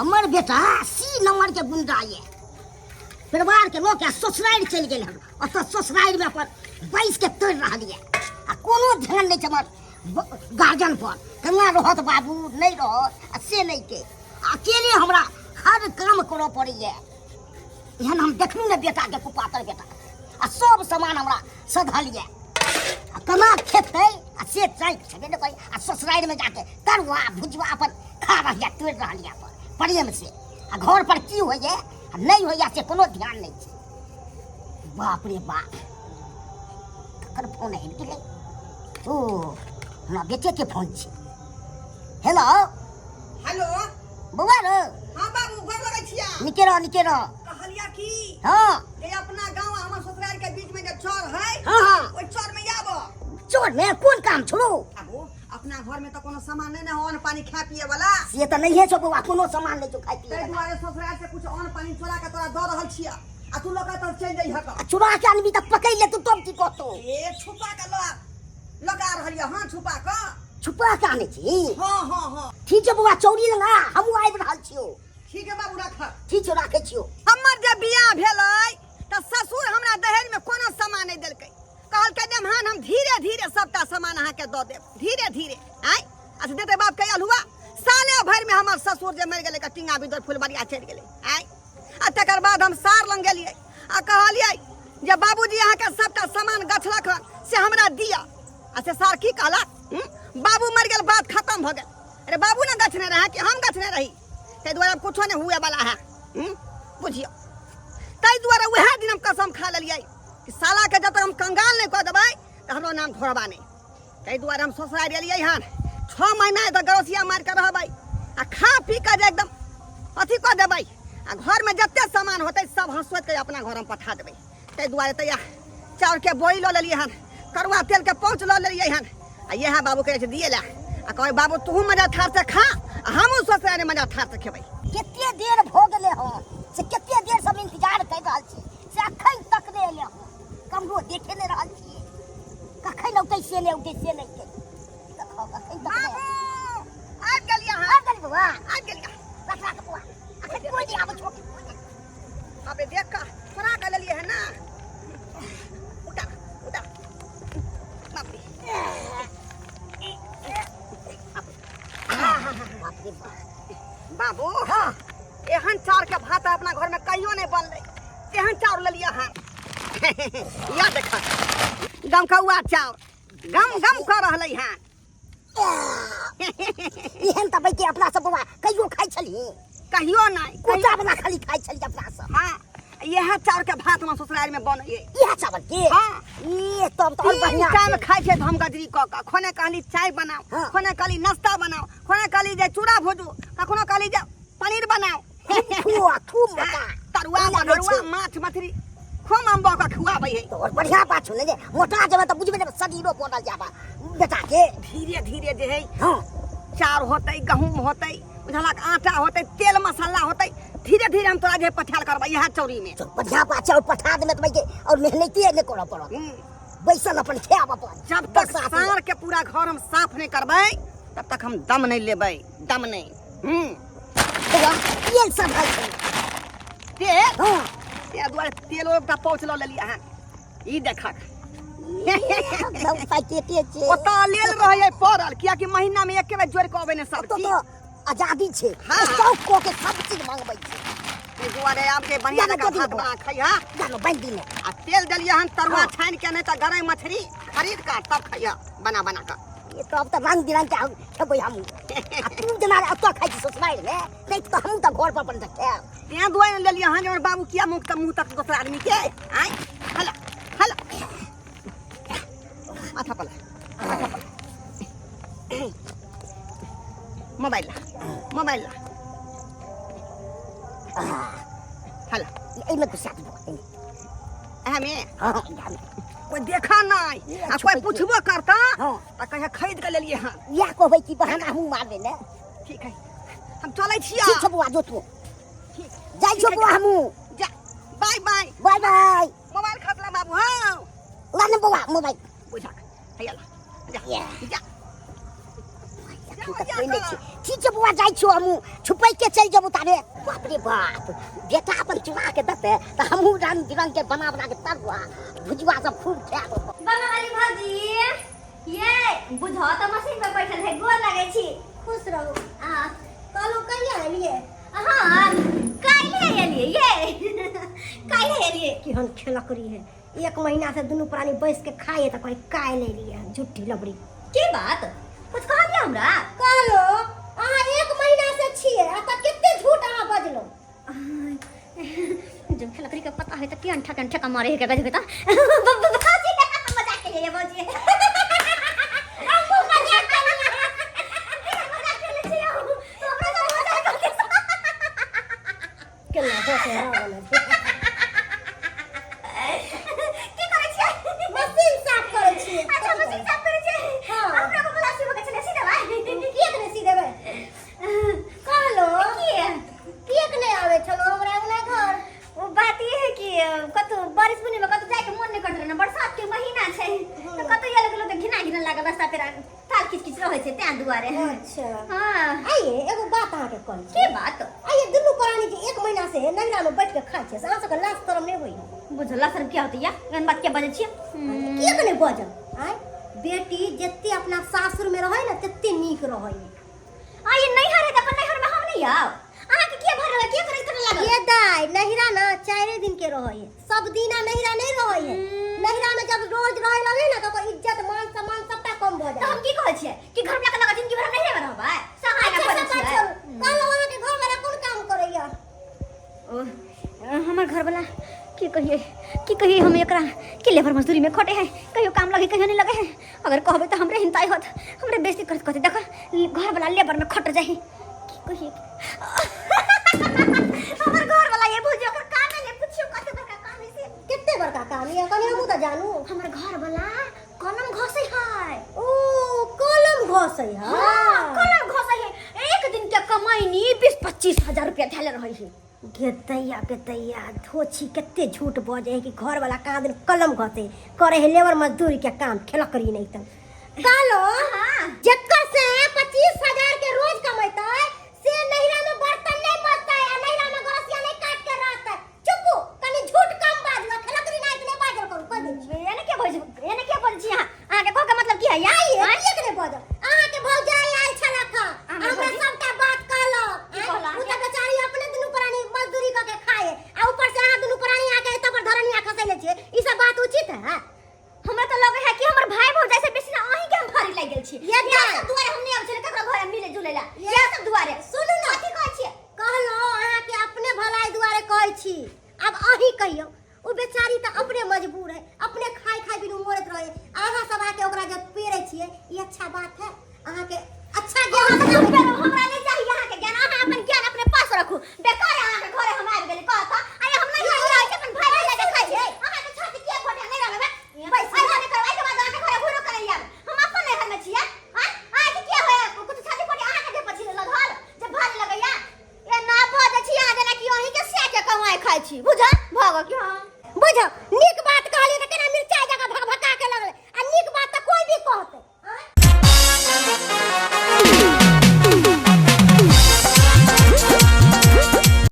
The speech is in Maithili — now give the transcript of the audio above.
हमर बेटा 80 नंबर के गुंडा ये परिवार के लोग के ससुरारि चलि गेल हन। ओतऽ ससुरारिमे अपन बैस के तोड़ि रहल ये आ कोनो ध्यान नहि छै हमर गार्जियन पर, केना रहत बाबू नहि रहत आ से नहि के अकेले हमरा हर काम करऽ पड़ैए। एहन हम देखलहुँ ने बेटाके, कुपातर बेटा, आ सब सामान हमरा सधल ये आ केना खेतै आ से चाहि छेबे नहि करै। आ ससुरारिमे जाके तरुआ भुजुआ अपन खा रहल ये, तोड़ि रहल ये अपन प्रेम से, आ घर पर की होइए आ नहि होइए से कोनो ध्यान नहि छै। बाप रे बाप, ककर फोन आबि गेलै? ओ हमरा बेटेके फोन छै। हेलो। हेलो बौआ रो। हाँ बाबू, गोर लगै छिया। निके रह, निके रह। कहलिया की? हाँ। जे अपना गांव आ हमर ससुराल के बीच में जे चौर है, हाँ, हाँ। ओइ चौर में आबो। चौर में कोन काम छौ? आबो, अपना घर में तो कोनो सामान नहीं ने हो अन्न पानी खाए पिए वाला। से तऽ नहिये छौ बौआ, कोनो सामान नहि छौ खाए पिए ताहि वाला। दुआरे ससुराल से कुछ अन्न पानी चोरा के तोरा दऽ रहल छिया आ तू लऽ के तऽ चलि जइहऽ आ चुरा के आनबी तऽ पकड़ि लेतौ तब की कहतौ? ए छुपा के लऽ के आ रहल यऽ। हाँ, छुपा के। छुपा के आनै छी? हाँ, हाँ, हाँ। ठीक छै बौआ, चौरी लग आ, हमहूँ आबि रहल छियौ। ठीक है बाबू, राख। ठीक छौ, राखै छियौ। हमर जे बियाह भेलै तऽ ससुर हमरा दहेज में कोनो सामान नहि देलकै। कहलकै देमहान हम धीरे धीरे सबटा सामान अहाँके दऽ देब, धीरे धीरे। आँय, अच्छा देते बाप के अलहुआ। साले भरि में हमर ससुर जे मरि गेलै, टिंगा बिदर फुलबरिया चलि गेलै। आँय, आ तकर बाद हम सार लग गेलियै आ कहलियै जे बाबूजी अहाँके सबटा सामान गछलक हन से हमरा दिअ। आ से सार की कहलक? बाबू मरि गेल, बात खत्म भऽ गेल। अरे बाबू ने गछने रहै कि हम गछने रही? ताहि दुआरे आब कुछो नहि हुए वाला है। बुझियौ, ताहि दुआरे वएह दिन हम कसम खा लेलियै कि साला के जब तक हम कंगाल नहि कऽ देबै तऽ हमरो नाम घोड़बा नहि। ताहि दुआरे हम ससुरारि एलियै हन। 6 महीना एतऽ गरोसिया मारि कऽ रहबै आ खा पी कऽ जे एकदम अथी कऽ देबै आ घरमे जते सामान होतै सब हँसोति कऽ अपना घरमे पठा देबै। ताहि दुआरे तऽ इएह चाउरके बोरी लऽ लेलियै हन, करुआ तेलके पाउच लऽ लेलियै हन आ इएह बाबू कहै छै दिए लए आ कहै बाबू तूहू मजा थार से खा आ हमहूँ ससुरारि मजा थार से खेबै। कते देर भऽ गेलै हन से कते देर से हम इंतजार करि रहल छी से अखन तक नहि एलै हन। कमरो देखे नहि रहल छियै, कखन औतै से नहि औतै से नहि औतै। देखो अखन तक नहि। बाबू आबि गेलियै अहाँ? आबि गेली बौआ? आबि गेलियै। रख राख बौआ, अखन कोइ नहि आबै छौ। अबे देख कऽ छोड़ा कऽ लेलियै हन ना। उठा उठा बाप रे। बाप रे बाप। बाबू। हाँ। एहन चाउर के भात अपना घर में कहियो नहीं बनलै, तेहन चाउर लेलियै हन। या देख गमकौआ चाउर गम गम कऽ रहलै हन। एहन तऽ बैके अपना सब बौआ कहियो खाइ छली? कहियो नहीं। कोचा वाला खाली खाइ छली अपना सब। हाँ, इएह चाउर के भात हम ससुराल में बनैए। इएह चावल के? हाँ। ई तब तऽ और तीन बढ़िया टाइम छै। खाइ छै धमगजरी कऽ कऽ। खोने कहली चाय बनाओ, हाँ। खोने कहली नाश्ता बनाओ, खोने कहली जे चूड़ा भुजू, कखनो कहली जे पनीर बनाओ। खूब खुआ, खूब मोटा। तरुआ बढ़िया बनरुआ रहै छै। माछ मछली खूब हम बऽ कऽ खुआबै है। तो और बढ़िया बात छौ ने जे मोटा जेबै तऽ बुझबै जे शरीरो बनल जाबा बेटा के। धीरे धीरे जे है हाँ। चाउर होतै, गहूम होतै, बुझलक आटा होतै, तेल मसाला होतै, धीरे धीरे हम तोरा जे पठायल करबै इएह चौरी में। चल, बढ़िया बात छै। और पठा देबै तऽ भाई और मेहनतिए नहि करऽ पड़त, बैसल अपन खायब अपन। जब तक बरसात में। साँढ़ के पूरा घर हम साफ नहीं करबै तब तक हम दम नहीं लेबै, दम नहीं। बौआ, तेल सब है छै। तेल? हाँ। तेल दुआरे तेलो एकटा पाउच लऽ लेलियै अहाँ, ई देखक। एकदम पैकेटे छै। ओतऽ लेल रहै पड़ल, कियाकि महीना में एके बेर जोड़ि कऽ अबै ने सब ओतऽ चीज। तऽ आजादी छै। हाँ। शौक कऽ के सब चीज मंगबै छै। ताहि दुआरे आब जे बढ़िया जानो जकाँ दऽ भात दियौ। बना खइहा। जानो बान्हि दिनो। आ तेल देलियै हन, तरुआ हाँ। छानि के नहि तऽ गरइ मछली खरीद कऽ तब खइहा बना बना कऽ। ये तब तऽ रंग बिरंग के हम खेबै हमहूँ। आ तू जेना एतऽ खाइ छी ससुरारि मे, नहि तऽ हमहूँ तऽ घर पर अपन तऽ खायब। तें दुआरे लेलियै हन जे हमर बाबू किया मुँह तऽ मुँह तक दोसर आदमी के। आँय, हला हला माथा पर ला, माथा पर ला। मोबाइल ला, मोबाइल ला, हला। एहिमे घुसा देबो एहिमे। एहमे? हाँ, एहमे। कोई देखा नहीं ये आ कोई छुपै छै। पूछबो करता हाँ। तऽ कहिया खरीद के लेलियै हन। इएह कहबै कि बहाना हमहूँ मारबै ने। ठीक है, हम चलै छियै। ठीक छौ बौआ, जो तू। ठीक। जाइ छौ ठीक है, बौआ हमहूँ। जा, बाय बाय। बाय बाय। मोबाइल खसला बाबू। हाँ। ला ने बौआ मोबाइल। बुझक हैया ला, जा। ये। जा। एखन तक कोइ नहि छै। ठीक छै बौआ, जाइ छियौ हमहूँ, छुपैक के चलि जेबौ ताबे। बाप रे बाप, बेटा अपन चुरा के देतै तऽ हमहूँ रंग बिरंग के बना बना के तरुआ भुजुआ सब खूब खायब। बनवाली भौजी ये बुझो तऽ मशीन पर बैठल है, गोर लगै छी। खुश रहू। आ कहलहुँ कहिया एलियै? हाँ, काल्हि एलियै ये, काल्हि एलियै। केहन खेलकरी है, एक महीना से दुनू प्राणी बैस के खाए तऽ कहै काल्हि एलियै हन, झूठी लबड़ी। के बात कुछ कहलियै हमरा? कहलो अहाँ एक महीना से छियै आ तऽ कते झूठ अहाँ बजलहुँ। जब खेलकरी के पता है तऽ के अंठा के अंठा का मारे है के गजब त भौजी, मजाक के लिए भौजी, हमहूँ मजाक के लिए, मजाक के लिए छियै हम। हमरा सब मजाक करते। केना हँसै है? की करै छियै? मशीन साफ करै छियै। अच्छा, मशीन साफ करै छियै? हाँ। हमरा को ब्लाउज सिबऽ के छलै, सी देबै? किएक नहि सी देबै? कहलो की किएक नहि आबै छलहुँ हमरा अंगना घर? वो बात ये है कि कतौ बारिश बुनी में कतौ जाए के मन नहीं करत रहे ना, बरसात के महीना छै तो कतौ ये लोग लोग घिना घिना लागल, रास्ता पे थाल खींच खींच रहै छै, तें दुआरे। अच्छा। हाँ। आइए एगो बात अहाँके कहै छी। के बात? आइए, दुनू प्राणी जे एक महीना से नैहरा में बैठ के खाइ छै से अहाँ सबके लाज शरम नहि होइए? बुझल शर्म क्या होती या? एहन बात क्या बजै छियै? किएक नहि बजब? आँय, बेटी जते अपना सासुर में रहै ने तते नीक रहै। आ ये नैहर है त अपन नैहर में हम नहीं आउ? अहाँ के किया भरल, किया करे करे लागल? ये दाई, नैहरा ना चारे दिन के रहै है, सब दिना नैहरा नहीं रहै है। नैहरा में जब रोज रहे लगे ना तो ओकर इज्जत मान सम्मान सबटा कम भऽ तऽ जाइ। हम की कहै छियै कि घर में लगा लगा जिंदगी भर हम नैहरे में रहबै सहाय अच्छा, ना सब पड़ै बात छियै। छोड़ू, कहलहुँ अहाँके घर वाला कोन काम करैया? ओ, हमर घर वाला की कहिए, की कहिए हम एकरा कि लेबर मजदूरी में खटे है, कहियो काम लगे कहियो नहीं लगे है। अगर कहबे तो हमरे हिंताई होत, हमरे बेइज्जती करत कहते देखो घर वाला लेबर में खट जाही। की कहिए, हमर घर वाला ये भौजी ओकर काम है, पूछियो कते बड़का काम है से। कते बड़का काम ये कनी हमहूँ तऽ जानू। हमर घर वाला कलम घसै है। ओ, कलम घसै है? हाँ, कलम घसै है। एक दिन के कमाईनी 20-25 हजार रुपया धैले रहै है। गेतैया गेतैया धोछी, कते झूठ बजै है कि घर वाला कहाँ दिन कलम घसै करे है लेबर मजदूरी के काम, खेलकरी नहीं तऽ। कहलो हाँ। जेकर से 25,000 के रोज कमेतै से नैहरा में बर्तन नहीं मजतै आ नैहरा में गरसिया नहीं काट के रहतै। चुपू, कनी झूठ कम बाजू आ खेलकरी नहीं नहि बाजल करू, कह दै छी। एने के बजै, एने के बजै छी अहाँ? अहाँके कह के मतलब की है या? आइए, किएक नहि बजब? अहाँके भौजाई आयल छलक हँ, हमरा हमरा भौजी? सबटा बात कहलक। की कहलक? ओ तऽ बेचारी अपने दुनू प्राणी मजदूरी कऽ के खाए आ ऊपर से अहाँ दुनू प्राणी आके एतऽ पर धरनिया खसैले छियै, ई सब बात उचित है? हमरा तऽ लगे है कि हमर भाई भौजाई से बेसी ना अहीं के हम भारी लागि गेल छी। ये इएह दाइ। सब दुआरे हम नहि आबै छलै ककरो घर मिले जुले ला, ये इएह सब दुआरे। सुनू ने। कथी कहै छियै? कहलहुँ अहाँके अपने भलाई दुआरे कहै छी। आब अहीं कहियौ, ओ बेचारी तऽ अपने मजबूर है, अपने खाय खाय बिनु मरैत रहे, अहाँ सब आके ओकरा जब पेड़ै छियै, ई अच्छा बात है? अहाँके अच्छा ज्ञान अहाँ सब पेड़ू, हमरा नहि चाही अहाँके ज्ञान। अहाँ अपन ज्ञान अपने पास रखू। बेकार अहाँके घरे हम आबि गेली कहत आइ हम नहि रहै छी, अपन भाई भौजाई के खाइ छी। अहाँके छाती किया फटे? नहि रहबै पैसा नहि करबै। एहिके बाद अहाँके घरे घुरो करै आब हम अपन नैहर में छियै। आँय, अहाँके किया होय कुछ छाती फटे? अहाँके देह पर छी लधल जे भारी लगैया? ए ना बजै छी अहाँ जेना कि अहीं के सैह के कमाइ खाइ छी। बुझल भऽ गेल कि? हाँ बुझ, नीक